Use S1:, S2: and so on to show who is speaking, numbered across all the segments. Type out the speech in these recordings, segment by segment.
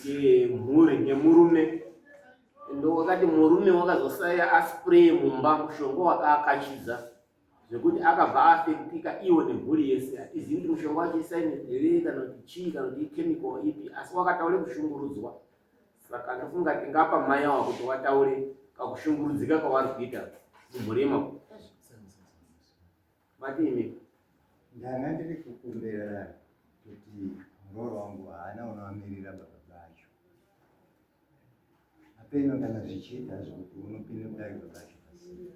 S1: Ngemhuri ngemurume ndo wakati murume wakazosaya aspray mumba mushonga wakaakachidza zvekuti akabva afektika iwo nemhuri yese. Hatizivi kuti mushonga wacho isaini here kana kuti chii kana kuti ichemical ipi, asi wakataure kushungurudzwa. Saka ndofunga tingapa mai awa kuti wataure kakushungurudzika kawari kuita mumhuri yemako. Mati imi?
S2: Ndanga ndiri kukumbira kuti muroora wangu haana unoamirira baba vacho. Apeno kana zvichiita zvekuti unopinda kudai baba vacho pasina.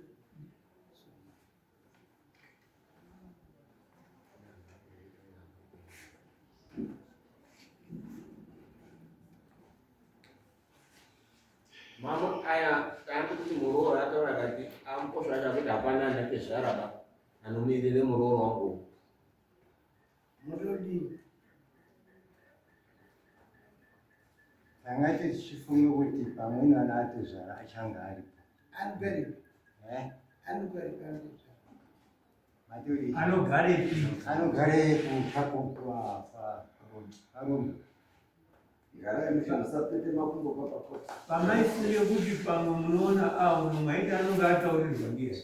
S1: Mamwe aya kana kuti muroora ataura kati amukosha acho akuti hapana anatezvara ba anomirire muroora wangu.
S2: Mutodii? Tanga tichifunga kuti pamweni ana atezvara achange aripo.
S3: Anogarepi?
S2: Eh?
S3: Anogarepi anotezvara?
S2: Maturi.
S4: Anogarepi?
S2: Anogarepi kwa pa
S4: Pamaifunge kuti pamwe munoona awo mumwe aiti anonge ataurirwa ndiye.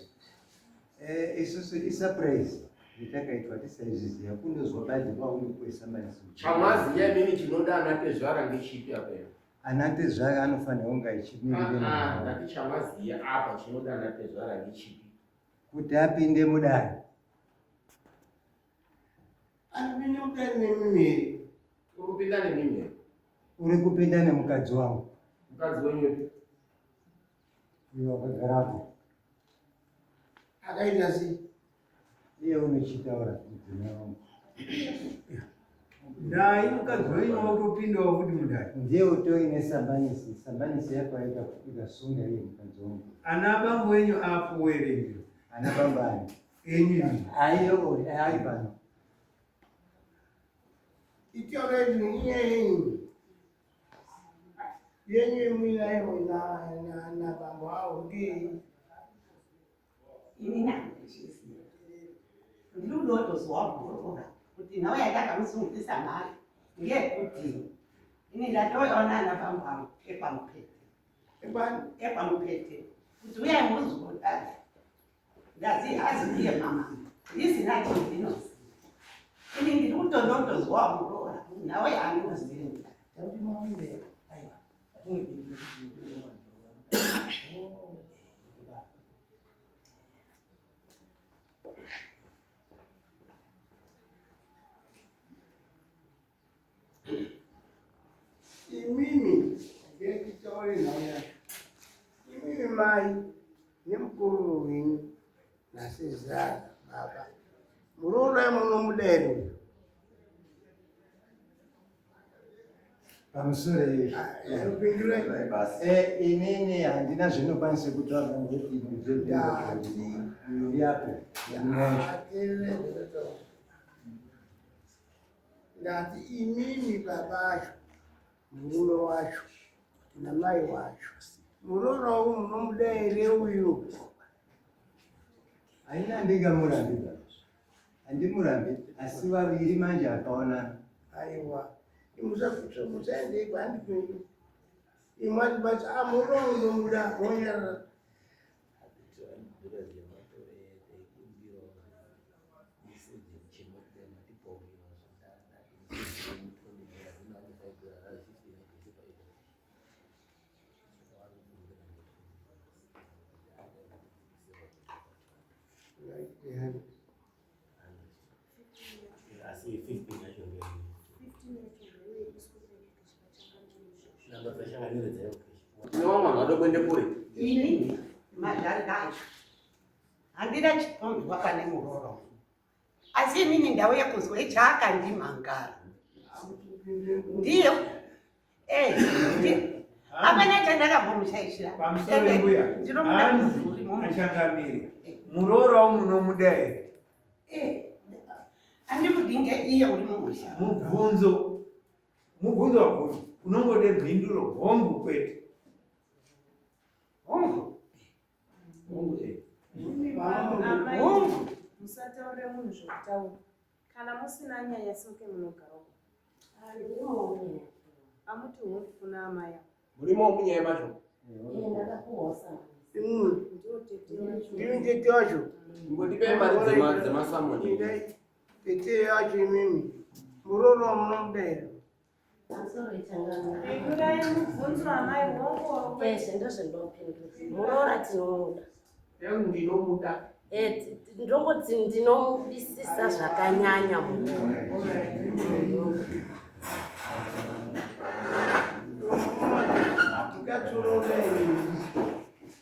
S2: Eh, isusu isurprise yatakaitwa tisaizviziva kundozwa badzi kwaunikuisa maziso.
S1: Chamaziya imimi chinoda ana tezvara ngechipi apa iwe?
S2: Ana tezvara anofanira kunge achimirira.
S1: Ah, ah, ndati chamaziya apa chinoda ana tezvara ngechipi?
S2: Kuti apinde mudare.
S3: Anopinda mudare nemimi here?
S1: Uri kupinda nemimi here?
S2: Uri kupinda nemukadzi wangu.
S1: Mukadzi wenyu wepi?
S2: Uyo wakagarapo.
S3: Akaita sei?
S2: Iye unochitaura mudzimai wangu.
S4: Ndai mukadzi wenyu wakutopindawo futi mudare.
S2: Ndiye utori nesambanisi, sambanisi yako aita ikasunga iye mukadzi wangu.
S4: Ana bambo wenyu apo werengero.
S2: Ana bambo ani?
S4: Enyu imi.
S2: Aiyo, ari pano.
S3: Itaura izvi inyaya yenyu. Yenyu muinayo na na na bambo awo ngei.
S5: Ini nandizviziva. Ndiri kudotozwa muroora kuti nhau yatakamusungisa mari ngeyekuti ini ndatoona ana bambo angu ekwamupete. Ekwamupete. Kuti uyai muzodada. Ndazi hazi ndiye mama. Ndisina chindinoziva. Ini ndiri kutondotozwa muroora nhau yaandinoziva.
S3: Imimi ngekitaure nhau yacho. Imimi mai nemukuru wenyu nasezara baba muroora munomuda here uyu?
S2: Pamusoro eh, inini handina zvinokwanisa kutaura nekuti yapo
S3: Ndati imimi baba acho murume wacho namai wacho muroora uyu munomuda here uyu?
S2: Haina ndingamurambi baba, handimurambi asi vaviri manje akaonana.
S3: Aiwa musaende kwandi kwenyu imwe ati basi amuroora unomuda wonyarara.
S1: Asi 15 yacho namba dzashanganire dzayo. Tine vamwe vanhu vada kuenda kure.
S5: Ini madhari acho handina chitonzwa pane muroora asi inini ndauya kuzwa chaakandimangara ndiyo eh, hapana chandakambomushaishira
S4: pamusoro mbuya hanzi achangamire muroora umunomuda here
S5: eh, andimudinge iye uri mumusha
S4: mubvunzo mubvunzo wabvunzo unongode mhinduro hongu kwete
S5: hongu
S6: Musataurire munhu zvekutaura. Kana musina nyaya simuke munogara uko. Amuti unofuna amai.
S1: Murimo munyaya macho.
S3: Ndini tete wacho.
S1: Ngondipei mari dzemasamoni.
S3: Tete yacho imimi. Muroora munomuda here?
S6: Pindurai mubvunzo amai wongo.
S7: Ezve ndozvendopindura. Muroora tinomuda.
S1: Ndinomuda.
S7: Ndongoti ndinomudisisa zvakanyanya muroora.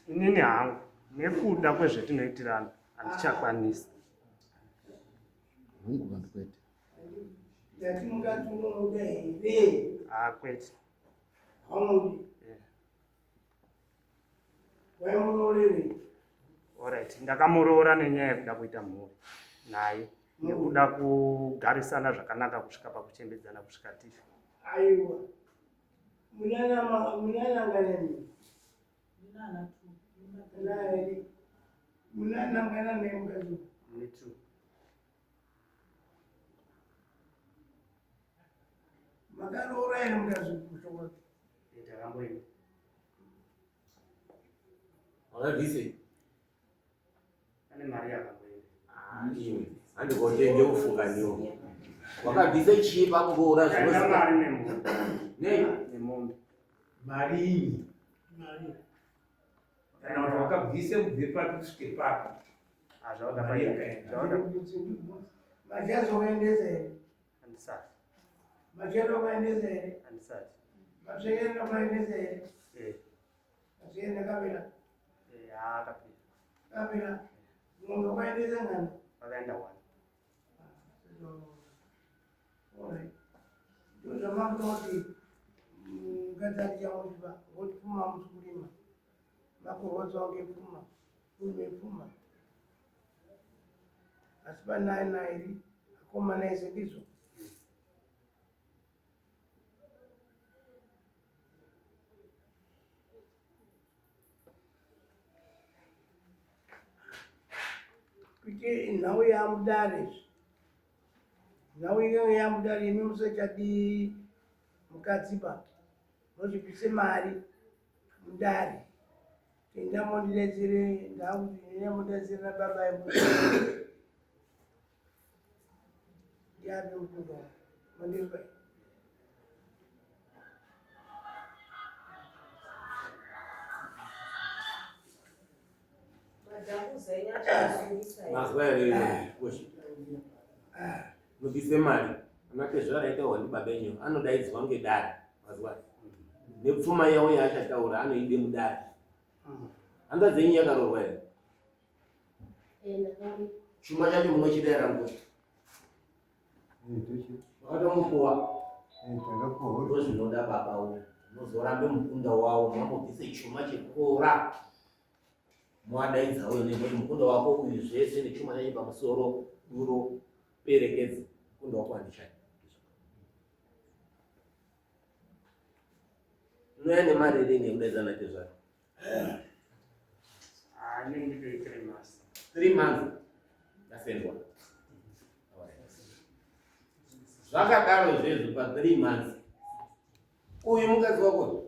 S8: Inini hangu nekuda kwezvetinoitirana handichakwanisi.
S9: Hungu vanhu kwete.
S3: Ndati mukadzi unomuda here?
S8: Ah, kwete.
S3: Haumudi.
S8: Yeah.
S3: Waimuroorerei?
S8: Alright, ndakamuroora nenyaya yekuda kuita mhuri naye nekuda kugarisana zvakanaka kusvika pakuchembedzana kusvika tife.
S3: Aiwa. Munana nemi? Munana Munana naye mukadzi?
S8: Me too.
S3: Makaroora here mukadzi kusha kwake?
S8: Ndakamboenda.
S1: Wakabvise.
S8: Ane mari yakamboenda.
S1: Handikotende ufunganiwo. Wakabvise chii pakuroora
S8: Ndaenda mari nemombe.
S1: Nei?
S8: Nemombe.
S4: Mari inyi.
S3: Mari.
S4: Kana kuti wakabvise kubve papi kusvike papi.
S8: Ah, zvawada
S4: Mari
S8: paita.
S4: yakaenda.
S8: Zvawada
S3: Machazi wakaendesa here?
S8: handisati.
S3: Machero wakaendesa here?
S8: Handisati.
S3: Matsvekeni wakaendesa here?
S8: Eh,
S3: Matsvekeni akapera.
S8: eh, akapera.
S3: Kapera. Mombe wakaendesa ngani?
S8: Vakaenda one.
S3: Alright. Ndozvamakuda kuti mukadzi achichamuchipa ngoti pfuma hamusi kurima. Makurwadza kunge pfuma. Urime pfuma. Asi pana nairi akomana ese ndizvo. Kuti nhau yamudare izvi. Nhau iyoyo yamudare imi musachadi mukadzi ba. Mozvibvise mari mudare. Tenda mondidetsere ndakuti enda mondidetsere nababa emu. Ndiape mukunda. Mandizwa.
S1: Mazwa here koshi. Mubvise mari. Anatezvara aitaurwa ndibaba enyu anodaidzwa ngedare. Mazwa. Nepfuma yawo yaachataura anoide mudare. Hanzvadzi yenyu yakaroorwa here? Chuma chacho munochida mukosha. Wakatomupuwa.
S2: Takapuwa.
S1: Ndozvinoda baba uyu. Unozorambe mukunda wawo mambobvise chuma chekora. Mwadaidza uyo nekuti mukunda wako uyu zvese nechuma chacho pamusoro duro perekedze mukunda wako handichadi. Unoya nemari iri nekudaidza natezvara.
S8: Ah, inini ndipei 3 months.
S1: 3 months ndasendwa. Zvakadaro zvezvo pa 3 months. Uyu mukadzi wako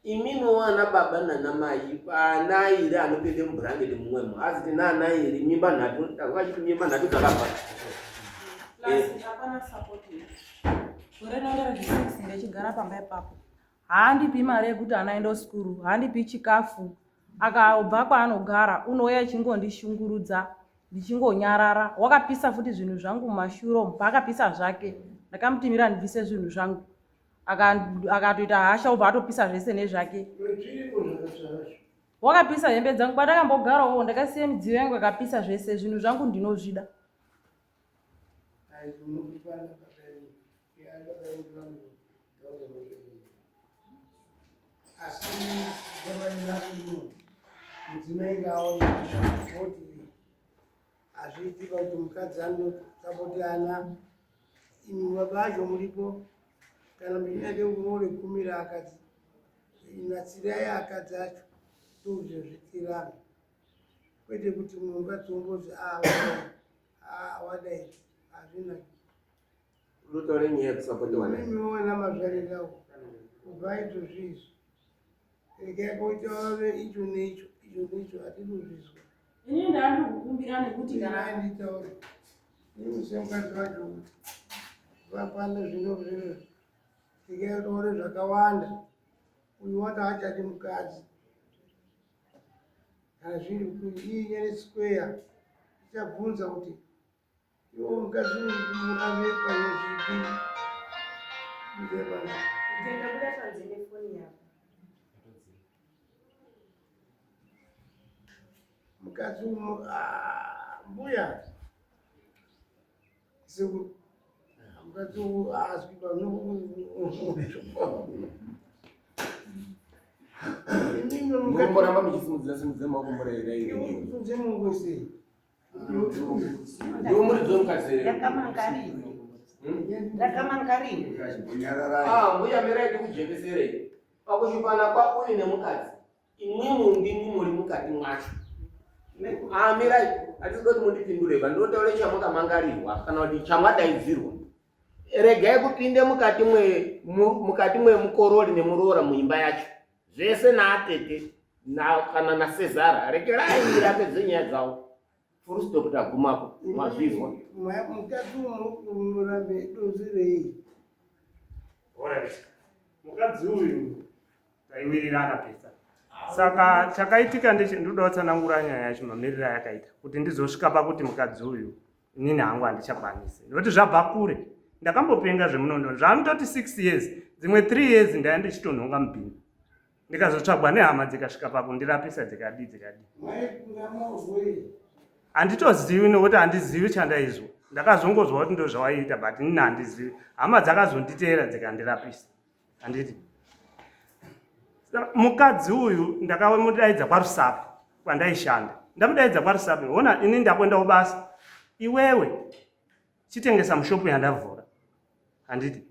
S1: imimi wana baba nana mai pana iri anopinde mubhurangeti mumwemo asi tina ana iri mimba nhatu takachiti mimba nhatu dzakabva.
S6: Plus hapana support. Gore rinoenda rechi6 ndechigara pamba ipapo. Haandipi mari yekuti ana aende kusikuru, haandipi chikafu. Akabva kwaanogara unouya achingondishungurudza ndichingonyarara. Wakapisa futi zvinhu zvangu mumashure umu paakapisa zvake. Ndakamuti mira ndibvise zvinhu zvangu. Akatoita hasha obva atopisa zvese nezvake. Wakapisa hembe dzangu pandakambogarawo ndakasiya midziyo yangu akapisa zvese zvinhu zvangu ndinozvida.
S3: Asi mudzimai ngaone kuti hazviiti kuti mukadzi anosapoti ana imi baba acho muripo kana muchinake muroore gumi raakadzi natsirai akadzi acho ndozvezvitirana kwete kuti mukadzi wombozi wadai hazvina.
S1: Unotaura nyaya yekusapotiwa naye.
S3: Imiona mazvarirawo kubva itozvizvi regai kuitaure icho neicho icho neicho hatinozvizwa.
S6: Ini ndandiri kukumbira nekuti kana
S3: nditaure ini semukadzi wacho vapana zvino zvino regai kutaure zvakawanda uyu wati haachadi mukadzi kana zviri iinyere square ichabvunza kuti Iwo mukadzi murave pane zvipi ndevana.
S7: Tenda buda panze nefoni yako.
S3: Mukadzi umu ah, mbuya sekuru mukadzi umu haazwi pano
S1: Munomboramba muchisimudzira simudzira maoko murayira iri.
S3: Kunze mungose.
S1: Ndiwe muridzi wemukadzi here?
S5: Ndakamangarira. Ndakamangarira.
S1: Ah, mbuya mirai ndikujekeserei. Pakushupana kwauyu nemukadzi, imwimwi ndimwi muri mukati mwacho. Ah, mirai, hatisi kuti mundipindure ba, ndinotaura chamwakamangarirwa kana kuti chamwadaidzirwa. Regai kupinde mukati mwe mukati mwemukorori nemuroora muimba yacho. Zvese naatete na kana nasezara rekerai irapedze nyaya dzavo full stop tagumapo mazvizwa
S3: mukadzi unorambe dozi rei
S8: Alright. Mukadzi uyu taiwirirana pesa. Saka chakaitika ndeche ndoda kutsanangura nyaya yacho mamiriro ayakaita kuti ndizosvika pakuti mukadzi uyu inini hangu handichakwanisi nokuti zvabva kure ndakambopenga zvemunondo zvanototi 6 years dzimwe 3 years ndaya ndichitonhonga mubhini ndikazotsvagwa nehama dzikasvika pakundirapisa dzikadii dzikadii handitozivi nokuti handizivi chandaizwa ndakazongozwa kuti ndozvawaiita but inini handizivi hama dzakazonditeera dzikandirapisa handiti mukadzi uyu ndakamudaidza kwarusape kwandaishanda ndamudaidza kwarusape hona ini ndakuenda kubasa iwewe chitengesa mushopu yandavhura handiti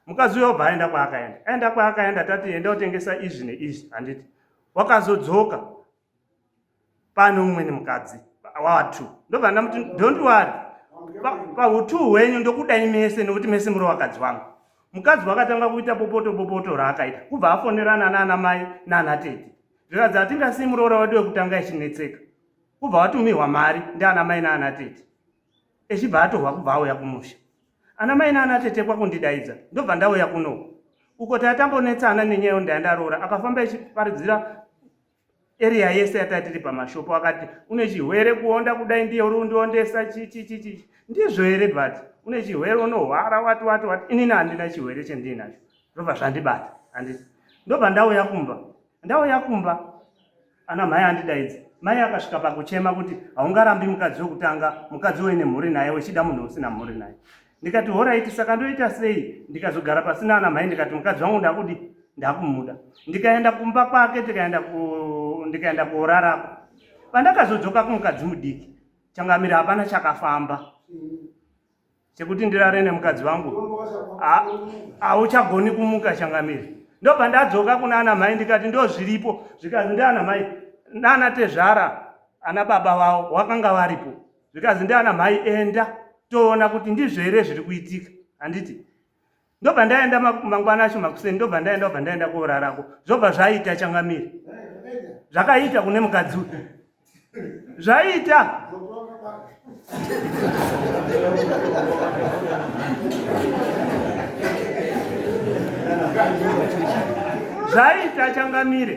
S8: mukadzi uyo obva aenda kwaakaenda aenda kwaakaenda tati enda utengesa izvi neizvi handiti wakazodzoka pane umweni mukadzi watu ndobva ndamuti don't worry pautu hwenyu ndokudai mese nekuti mese muri vakadzi vangu mukadzi wakatanga kuita popoto popoto raakaita kubva afonerana nana mai nana tete zvikanzi hatingasii muroora wedu wekutanga ichinetseka kubva watumirwa mari ndiana mai naana tete echibva atorwa kubva auya kumusha ana mai naana tete kwakundidaidza ndobva ndauya kuno uko tatambonetsana nenyaya ndandaroora akafamba echiparidzira area yese yatati tiri pamashopo akati une chihwere kuonda kudai ndiye uri undiondesa chichichichi ndizvo here but une chihwere unohwara wati wati wati inini handina chihwere chendiinacho ndobva zvandibata handiti ndobva ndauya kumba ndauya kumba ana mhai andidaidza mai akasvika pakuchema kuti haungarambi mukadzi wekutanga mukadzi uine mhuri naye uchida munhu usina mhuri naye ndikati horaiti saka ndoita sei ndikazogara pasina ana mhai ndikati mukadzi wangu ndakudi ndakumuda ndikaenda kumba kwake tikaenda ku ndikaenda kuorarako pandakazodzoka kumukadzi mudiki changamire hapana chakafamba chekuti ndirare nemukadzi wangu hauchagoni kumuka changamire ndobva ndadzoka kuna ana mhai ndikati ndozviripo zvikanzi ndiana mhai nana tezvara ana baba vavo wakanga varipo zvikanzi ndiana mhai enda toona kuti ndizvo here zviri kuitika handiti ndobva ndaenda mangwana acho makuseni ndobva ndaenda obva ndaenda korarako zvobva zvaita changamire zvakaita kune mukadzi uyu zvaita zvaita changamire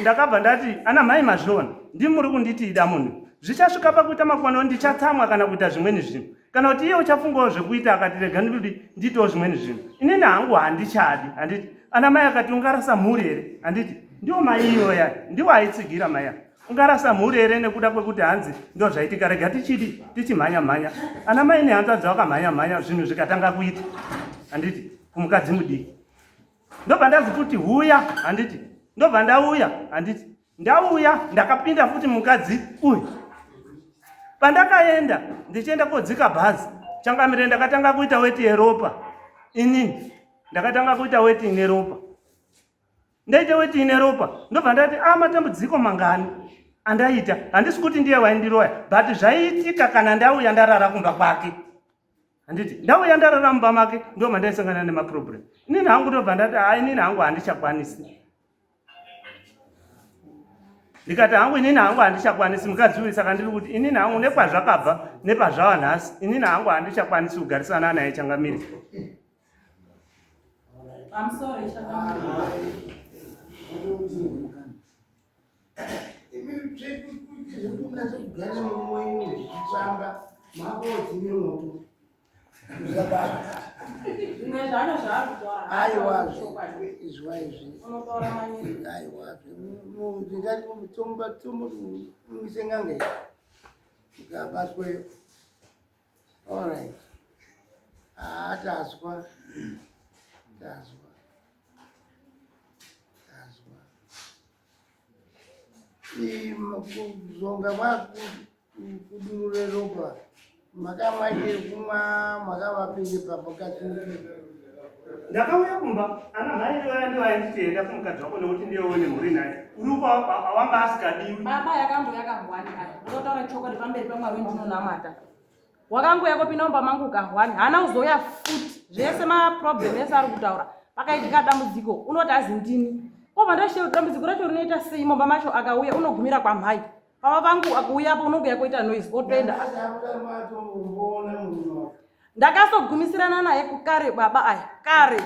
S8: ndakabva ndati ana mhai mazviona ndimi muri kunditi ida munhu zvichasvika pakuita makwano ndichatsamwa kana kuita zvimweni zvinhu kana kuti iye uchafungawo zvekuita akati rega ndidi ndiitewo zvimweni zvinhu inini hangu handichadi handiti ana mai akati ungarasa mhuri here handiti ndiwo mai iyoya ndiwo aitsigira mai aya ungarasa mhuri here nekuda kwekuti hanzi ndo zvaitika rega tichidi tichimhanya mhanya ana mai nehanzvadzi vakamhanya mhanya zvinhu zvikatanga kuita handiti kumukadzi mudiki ndobva ndazi futi huya handiti ndobva ndauya handiti ndauya ndakapinda futi mukadzi uyu pandakaenda ndichienda kodzika bhazi changamire ndakatanga kuita weti yeropa inini ndakatanga kuita weti ine ropa ndaita weti ine ropa ndobva ndati a ah, matambudziko mangani andaita handisi kuti ndiye waindiroya but zvaiitika kana ndauya ndarara kumba kwake. Handiti ndauya ndarara mumba make ndo mandaisangana nemaproblem. Inini hangu ndobva ndati haa inini hangu handichakwanisi. Ndikati hangu inini hangu handichakwanisi mukadzi uyu, saka ndiri kuti inini hangu nekwazvakabva nepazvava nhasi inini hangu handichakwanisi kugarisana naye changamire.
S6: I'm sorry, changamire. Zvimwe zvacho zvaari kutaura
S3: Aiwazve, izwa izvi.
S6: Unotaura manyiri.
S3: Aiwazve, ndingati tomba tombo misengange. Ukabatweyo. All right. Ah, tazwa. Tazwa. Tazwa. Kuzonga kwakudurure ropa makamwa kumwa makavapinde pamukadzi.
S8: Ndakauya kumba ana mai vaya ndivainditi enda kumukadzi wako nekuti ndiye une mhuri naye uri wanga asikadiwi.
S6: Baba yakambo yakahwani aya unotaura chokwadi pamberi pamwari wendinonamata. Wakangouya kopinda mumba mangu ukahwani haana kuzouya futi zvese maproblem ese ari kutaura pakaitika dambudziko unoti azi ndini kobva ndashiya kuti dambudziko racho rinoita sei mumba macho akauya unogumira kwamhai pava vangu akuuyapo unongouya koita noise otoenda. Ndakazogumisirana naye kukare baba aya kare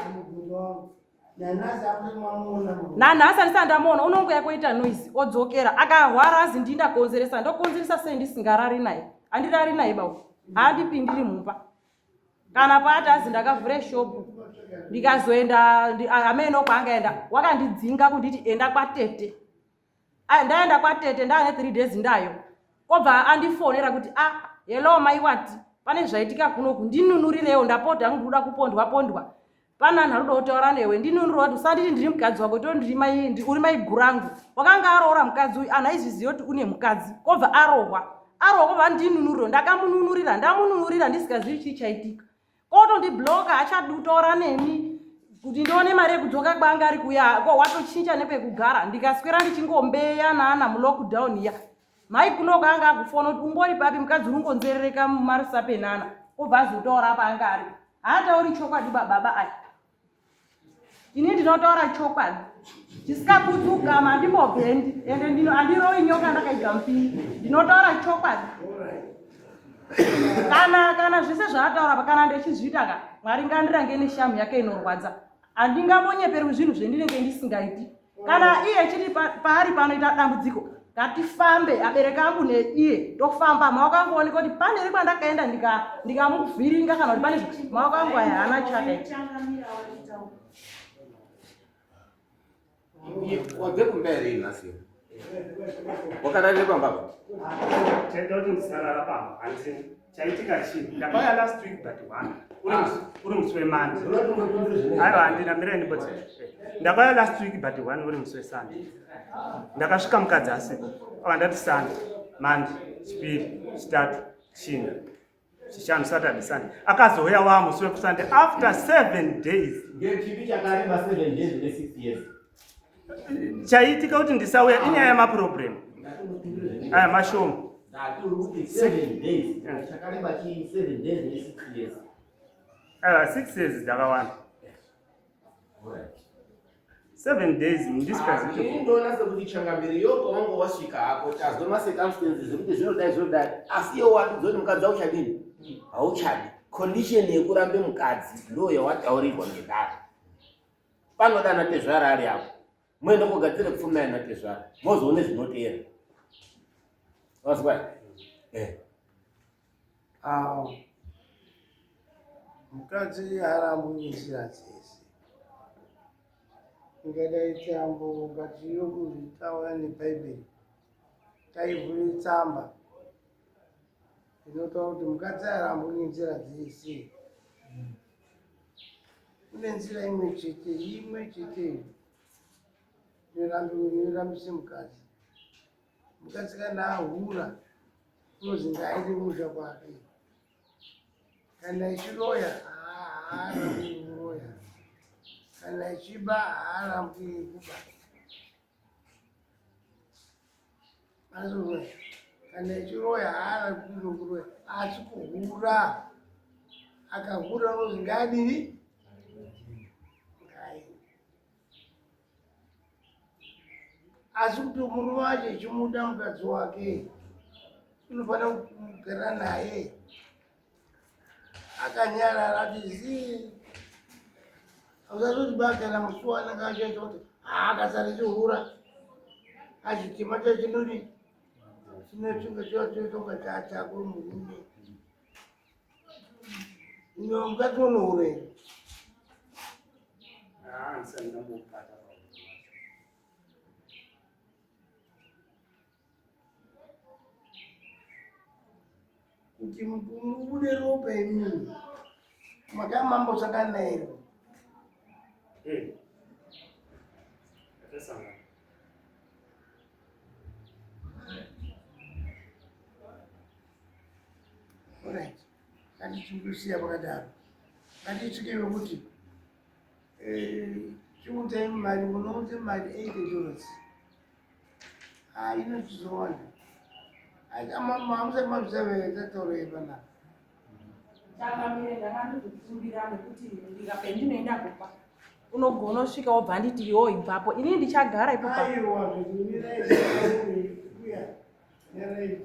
S6: nanhasi andisati ndamuona unongouya koita noise odzokera akahwara azi ndii ndakonzeresa ndokonzeresa sei ndisingarari naye handirari naye baba haandipindiri mumba kana paati azi ndakavhure shopu ndikazoenda hameno kwaangaenda wakandidzinga kunditi enda kwatete Ndaenda kwatete ndaane 3 days ndayo kobva andifonera kuti a ah, hello mai wati pane zvaitika kunoku ndinunurirewo ndapota hangu ndikuda kupondwa pondwa pana anhu arikuda kutaura newe ndinunurira kuti usanditi ndiri mukadzi wako to ndiri mai uri mai gurangu wakanga aroora mukadzi uyu anhu aizviziva kuti une mukadzi kobva arohwa arohwa kobva ndinunuriro ndakamununurira ndamununurira ndisikazivi chii chaitika Otondibloka haachadi kutaura neni kuti ndione mari yekudzoka kwanga ari kuya ko watochinja nepekugara ndikaswera ndichingombeya naana mulockdown iya mai kuno kwaanga akufona kuti umbori papi mukadzi uri ungonzerereka mumarusape nana obva azotaura apa anga ari haatauri chokwadi bababa aya Ini ndinotaura chokwadi chisikabudzi ukama handimbobhendi ende ndino handirovi nyoka ndakaita mupini ndinotaura chokwadi kana kana zvese zvaataura pa kana ndechizviita ka mwari ngandirange neshamu yake inorwadza handingamonyeperwi zvinhu zvendinenge ndisingaiti kana iye chiri paari panoita dambudziko ngatifambe abereki angu neiye tofamba maoko angu oneka kuti pane ri kwandakaenda ndikamuvhiringa kana kuti pane maoko angu aya haana chakaita
S1: Wabve kumba here nhasi? Wakararira pamba apa?
S8: Chaita kuti ndisarara pamba handina. Chaitika chii? Ndakauya last week but one. Uri musi weMonday. Aiwa handina mirai ndimboti. Ndakauya last week but one uri musi weSunday. Ndakasvika mukadzi asipo. Ava ndati Sunday, Monday, Chipiri, Chitatu, China. Chishanu, Saturday, Sunday. Akazouya waa musi wekuSunday after 7 days.
S1: Ngechipi chakareba 7 days ne 6 years?
S8: Chaitika kuti ndisauya inyaya yemaproblem. Aya mashoma.
S1: Ndati uri kuti 7 days. Chakareba chii 7 days ne 6 years?
S8: Aya 6 years dzakawanda. 7 days ndisikazivi.
S1: Ini ndoona sekuti changamire yo pawanga wasvika hako tazwa macircumstances ekuti zvinodai zvinodai asi iwe watiudza kuti mukadzi hauchadini hauchadi condition yekurambe mukadzi ndo yawataurirwa ngedare panoda ana tezvara ari apo moenda kogadzira pfuma yana tezvara mozoone zvinoteera wazwa eh.
S3: Ah, mukadzi haarambwi nzira dzese ingadai tambo ngatiyo kuzvitaura nebhaibheri taivhure tsamba inotaura kuti mukadzi haarambwi nenzira dzese kune nzira imwe chete imwe chete inorambise mukadzi mukadzi kana ahura unozi ngaaende kumusha kwake kana ichiroya haarambi kuroya kana ichiba haarambi kuba kana ichiroya haarambi kuroya asi kuhura. Akahura unozi ngaadini? Ngaende. Asi kuti murume wacho echimuda mukadzi wake, unofanira kugara naye akanyarara ati zii. Usazoti ba kana musi waanenge achaita kuti akasara chihura achitima chachinodi chinochinga chotonga chachako murume mukadzi unohura here?
S8: Handisati ndambopata pauro wacho.
S3: Kuti mubude ropa imini makamambosangana here?
S8: Tatasangana.
S3: Alright, ngatichingosiya pakadaro. Ngatisvike pekuti chiunzai mari, munounze mari $80. Ha, inochizowanda. Hamusati mazvisave tataurei panapa.
S6: Changamire, ndakandozvikumbira nekuti ndikapendinoenda kumba unogona usvika wobva nditi yo ibvapo, inini ndichagara ipopa.
S3: Aiwa, zvimirai kuya nyarai.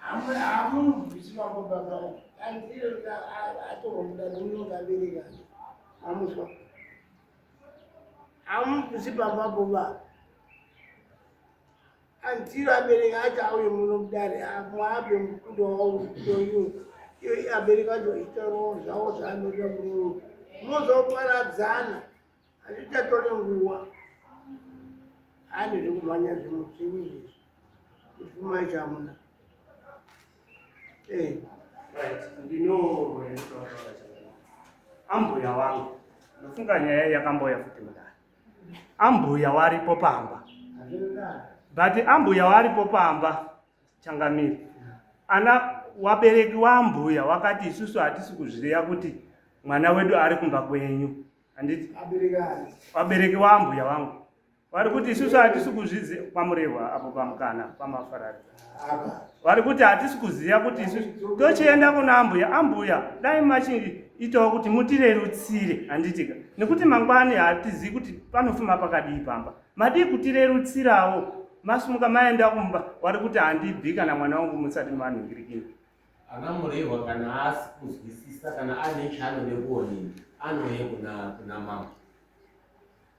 S3: Hamunobvisi mambo baba atorwa mudani unonge abereka amuswa. Hamubvisi pambapo ba andiro abereka acho auye muno mudare muape mukundo wauyo. Iyo abereka acho itaurawo zvavo zvaanoda muno, mozoparadzana. Hazvichatore nguva ane zvekumhanya zvimutsvinyi izvi kupfuma icho hamuna.
S8: Right, ndinotaura ambuya wangu. Ndofunga nyaya yakamboya futi mudare. Ambuya waripo pamba, but ambuya waripo pamba, changamire, ana wabereki waambuya wakati isusu hatisi kuzviziva kuti mwana wedu ari kumba kwenyu, handiti? Wabereki waambuya wangu vari kuti isusu hatisi kuzviziva kwamurehwa apo pamukana pamafarari. Vari kuti hatisi kuziva kuti isusu tochienda kuna ambuya. Ambuya dai machiitawo kuti mutirerutsire, handitika? Nekuti mangwani hatizivi kuti panofuma pakadii pamba. Madii kutirerutsirawo masumuka maenda kumba? Vari kuti handibvi kana mwana wangu musati manhingirikini.
S1: Ana Murehwa kana asi kuzwisisa, kana ane chaanode kuonini, anouye kuna mama.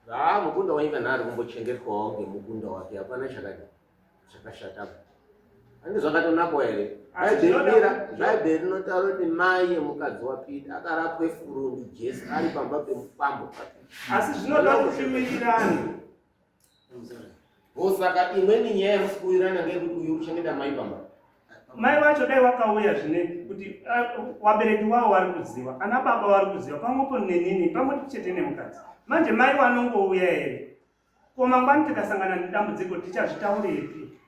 S1: Haa, mukunda wenyu kana ari kumbochengetwawo ngemukunda wake, hapana chakadi chakashatapo. Andi zvakatonakwa here?
S8: Asi
S1: Bhaibheri rinotaura kuti mai yemukadzi waPita akarapwe furu ndiJesu ari pamba pemukwambo.
S8: Asi zvinoda kuti wirirane.
S1: Saka imweni nyaya yemusi kuwirirana ngeyekuti uyu kuchengeta mai pamba.
S8: Mai wacho dai wakauya zvine kuti wabereki wavo vari kuziva, ana baba vari kuziva pamwepo nenini, pamwe chete nemukadzi. Manje mai vanongouya here? Ko mangwani tikasangana nedambudziko tichazvitaurepi?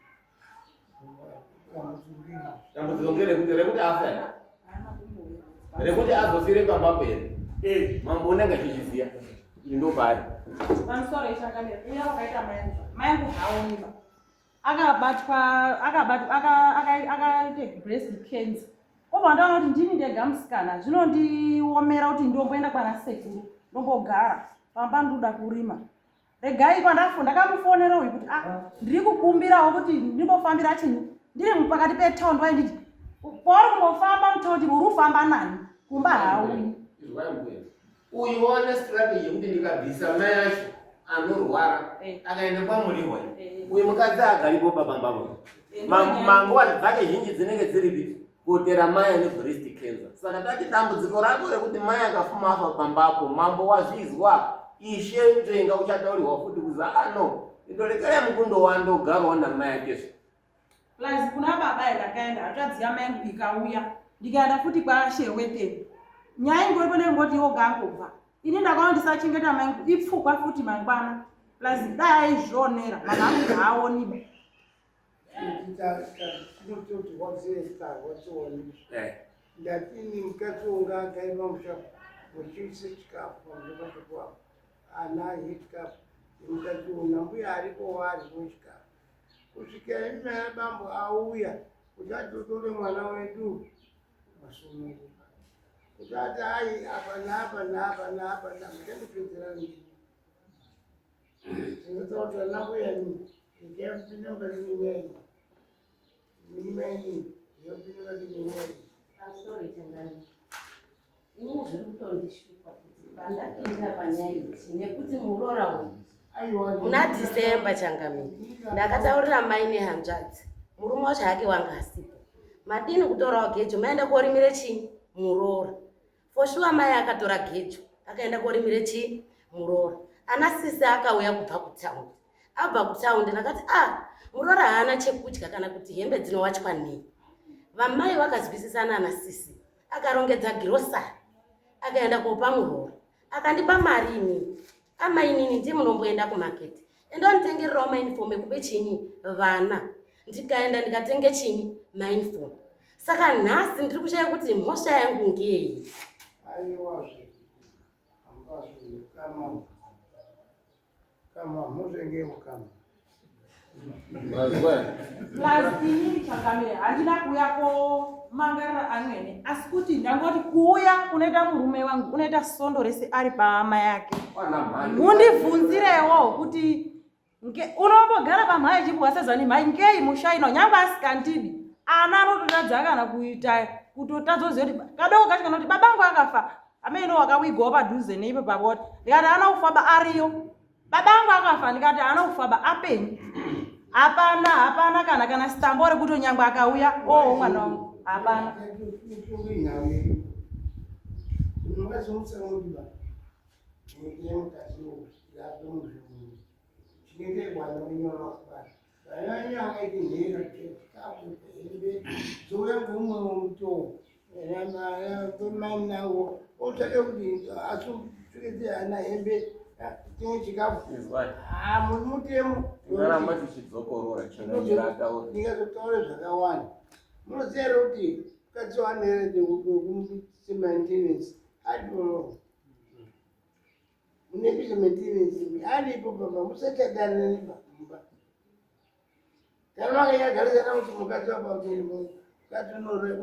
S1: Dambudziko ngerekuti rekuti afa here, rekuti azofire pambapo here?
S8: Eh.
S1: Mambo unenge achizviziva kuti ndopaari.
S6: Pamusoro ichangamire, uya wakaita mayangu mayangu haoniba akabatwa akabatwa akaite breast cancer, obva ndaona kuti ndini ndega musikana, zvinondiomera kuti ndomboenda kwana sekuru ndombogara pamba, ndoda kurima. Regai kwandafo ndakamufonera uyu kuti ah, ndiri kukumbirawo kuti ndimbofambira chinyi, ndiri pakati petaundi. Wainditi pauri kumbofamba mutaundi uri kufamba nani kumba? Hauyi.
S1: Izwai mbuya, uyu waona strategy yekuti ndikabvisa mai acho anorwara akaenda kwamuriwa, uyu mukadzi agaripo pabambavo. Manguva dzake zhinji dzinenge dziripi? Kutera mai ane breast cancer. Saka tati dambudziko rako rekuti mai akafuma afa pambapo, mambo wazvizwa, ishe nzvenga uchataurirwa futi kuzi ano indorekerai mukundo wandogarwa namai akezvo.
S6: Plus kuna baba ndakaenda, hanzvadzi yamai ikauya, ndikaenda futi kwashewekeni. Nyaya ingoripo nengoti iwo gangobva. Ini ndakaona ndisachengeta mai ipfukwa futi mangwana, plus dai aizvionera vanhu angu haaoniba.
S3: Ndatini mukadzi wonga agare pamusha muchiise chikafu pamusha pacho kwapo, ana ahe chikafu nemukadzi wona, mbuya aripo waaripo chikafu kusvikira imi bambo auya kuti atotore mwana wedu masununguka. Kuti ati ai apa naapa naapa naapa ndakutendipedzera ndini. Ndinotaura kuti ana mbuya ndikapinda mukati menyaya iyi. Ndimai ndikapinda mukati menyaya iyi.
S9: I'm sorry, Tendai. Ini zviri kutondishupa kuti pandapinda panyaya iyi nekuti muroora uyu muna December changamire ndakataurira mai nehanzvadzi murume wacho hake wanga asipo madini kutorawo gejo maenda korimire chii muroora for sure mai akatora gejo akaenda korimire chii muroora ana sisi akauya kubva kutaundi abva kutaundi ndakati ah muroora haana chekudya kana kuti hembe dzinowachwa nei vamai vakazwisisana ana sisi akarongedza girosari akaenda kopa muroora akandipa mari inini amainini ndiye munomboenda kumaketi enda nditengererawo mauniform ekupe chinyi vana ndikaenda ndikatenge chinyi mauniform saka nhasi ndiri kushaya kuti mhosva yangu ngeyi
S3: aiwazve kama Kama muzvenge mukama.
S6: Plus inini changamire handina kuuya komangarira amwene asi kuti ndangoti kuuya kunoita murume wangu unoita sondo rese ari pahama yake. Mundibvunzirewo kuti unombogara pamhai achipuwa sezani mhai ngei mushaino nyangwe asikandidi ana anototadza kana kuita kutotadza kuziva kuti kadoko kacho kanoti babangu akafa amene wakawigwawo padhuze neipo pabota ndikati haana kufa ba ariyo baba angu akafa ndikati haana kufa ba apenyu hapana hapana kana kana sitambo rekuti nyangwe akauya oo oh, mwana wangu hapana
S1: Tingaramba tichidzokorora changamira ataura.
S3: Ndingazotaura zvakawanda. Munoziva here kuti mukadzi waanere maintenance aripo munepise maintenance aripo baba musachadana mumba. Kana makanyagarisana kuti mukadzi wapa mukadzi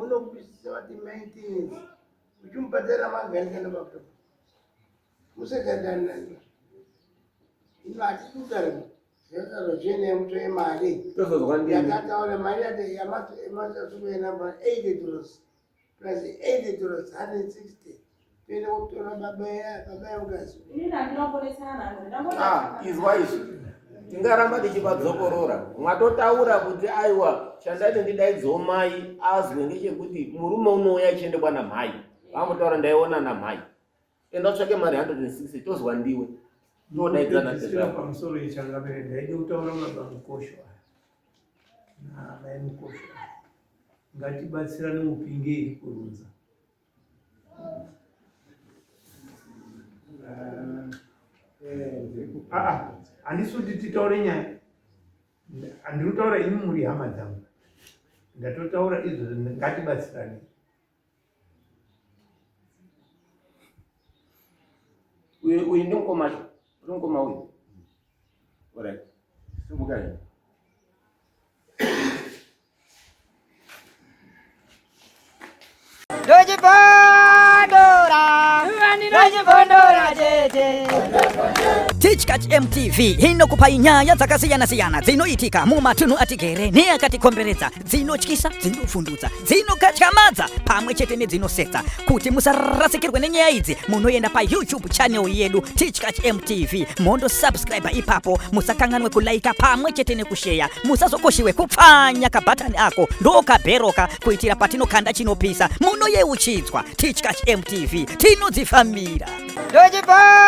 S3: unokupisisa vati maintenance uchimubhadhara magarisana baba musachadana ino hatidi kugara zvakaro zvene mutore mari yakataura mari yamasasukuena 80 dollars plus 80 dollars 160 toenda kutora baba yemukadzi.
S1: Ah, izwa izvi tingaramba tichivadzokorora mwatotaura kuti aiwa chandati ndidaidzewo mai azwe ngechekuti murume unouya achiende kwana mhai vambotaura ndaiona namhai enda utsvake mari 160 tozwa ndiwe todaidzana
S4: pamusoro yechangamire ndaide kutaura baba mukosho aya namai mukosho aya ngatibatsirane mupinge iri kurunza Aa, handisi kuti titaure nyaya handiri kutaura imi muri hama dzangu ndatotaura izvozvo ngatibatsirane
S1: uyu uyu ndimukoma uri mukoma uyu orit simukai
S10: Ndochibondora, ndochibondora tete.
S11: Tichkach MTV inokupai nyaya dzakasiyana-siyana dzinoitika mumatunhu atigere neakatikomberedza, dzinotyisa, dzinovhundutsa, dzinokatyamadza pamwe chete nedzinosetsa. Kuti musarasikirwe nenyaya idzi, munoenda paYouTube channel yedu Tichkach MTV mondo subscribe ipapo, musakanganwe kulaika pamwe chete nekusheya musazokoshiwe kupfanya kabhatani ako ndokabheroka kuitira patinokanda chinopisa munoyeuchidzwa tichkach mtv tinodzifambira
S10: Ndochibondora.